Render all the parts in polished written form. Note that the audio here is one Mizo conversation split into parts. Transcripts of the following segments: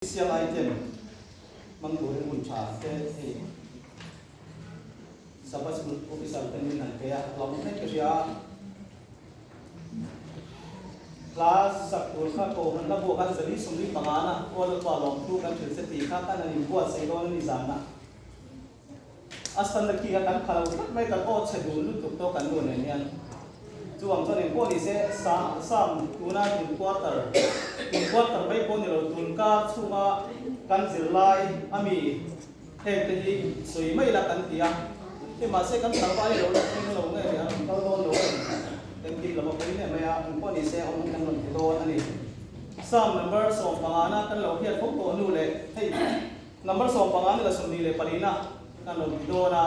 Sial item hmang turin hun tha te hei Sabbath School officer ten min han pe a, hlauh mek ka hria a. Hla sak tur kha Kohhran hla buah khan 175 na aw Lalpa lawmthu kan hrilh che tih kha kan han inbuatsaih dawn a ni zan a. A stanna khi kha kan pha lo tlat mai, kan aw chhe dun lutuk tawh kan nu nen hian. Chuvang chuan engpawh ni se, Sam tuna tun quarter, tun quarter mai pawh ni lo, tun kar chhunga kan zirlai a mi heng te hi sawi mai ila kan ti a. Hei mahse kan thar vai lo la thleng lo nge ni a rawn kal dawn lo a ni. Engkim lama pawi hle mai a, engpawh ni se awm kan rawn ti dawn a ni. Sam number 15 na kan lo hriat fo tawh nu leh hei. Number 15 ni la 24 na kan rawn ti dawn a,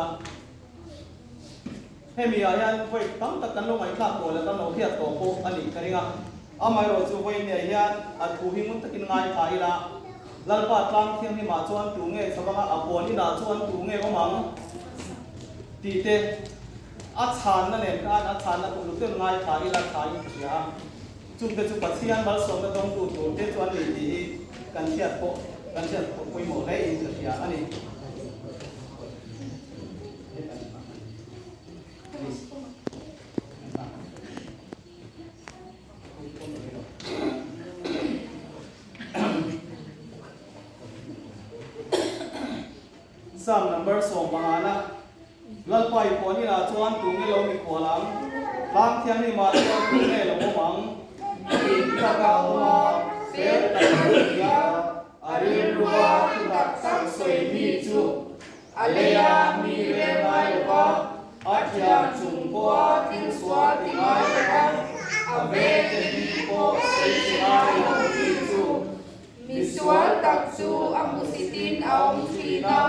hemi ah hian vawi tam tak kan lo ngaihthlak tawh leh kan lo hriat tawh pawh a nih ka ring a, amaherawh chu vawi nia hian a thu hi ngun takin ngaithla ila, Lalpa tlang thianghlimah chuan tu nge chhavanga a puan inah chuan tu nge awm ang tih te a chhanna nen khan a chhanna tur lut ngaithla ila thain ka hria a. Chungte chu Pathian malsawmna dawngtu turte chu an ni tih hi kan hriat pawh kan hriat pawimawh hle in ka hria a ni. Psalm number 15 na Lalpa i puan inah chuan tu nge lo mikhual ang? Tlang thianghlimah chuan tu nge lo awm ang? Dik taka awm a, fel taka ni a, a rilrua thu tak tak sawi mi chu a leia mi rel ngai lo va, a thian chung pawha thil sual ti ngai lo va, a vete hi pawh sawi che ngai lo mi chu. Misual tak chu a hmusitin a awm thin a.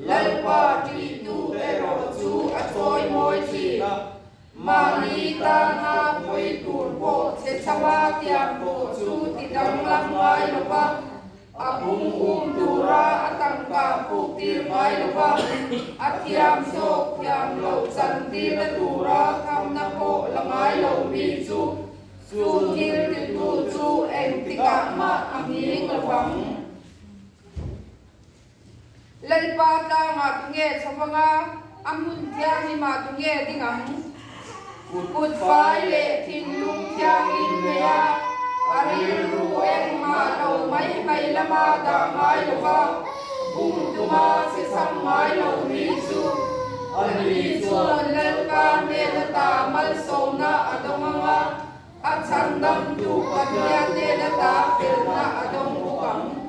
Lalpa ṭihtu erawh chu a chawi mawi ṭhin. Mahni tana pawi tur pawh che chama tiang pawh chu ti danglam ngai lo va, a pum um tura a tangka puk tir ngai lo va, a thiam zawk thiam loh chan tirna tura thamna pawh la ngai lo mi chu, chu thil titu chu engtikah mah a nghing lo vang. Lalpa tlangah tunge chhavanga a hmun thianghlimah tunge ding ang? Kut fai leh thinlung thianghlim nei a, a rilru engmah lo mai mai lama dah ngai lova bum tuma che chham ngai lo mi chu ani chuan Lalpa hnen ata malsawmna a dawng ang a, a chhandamtu Pathian hnen ata felna a dawng bawk ang.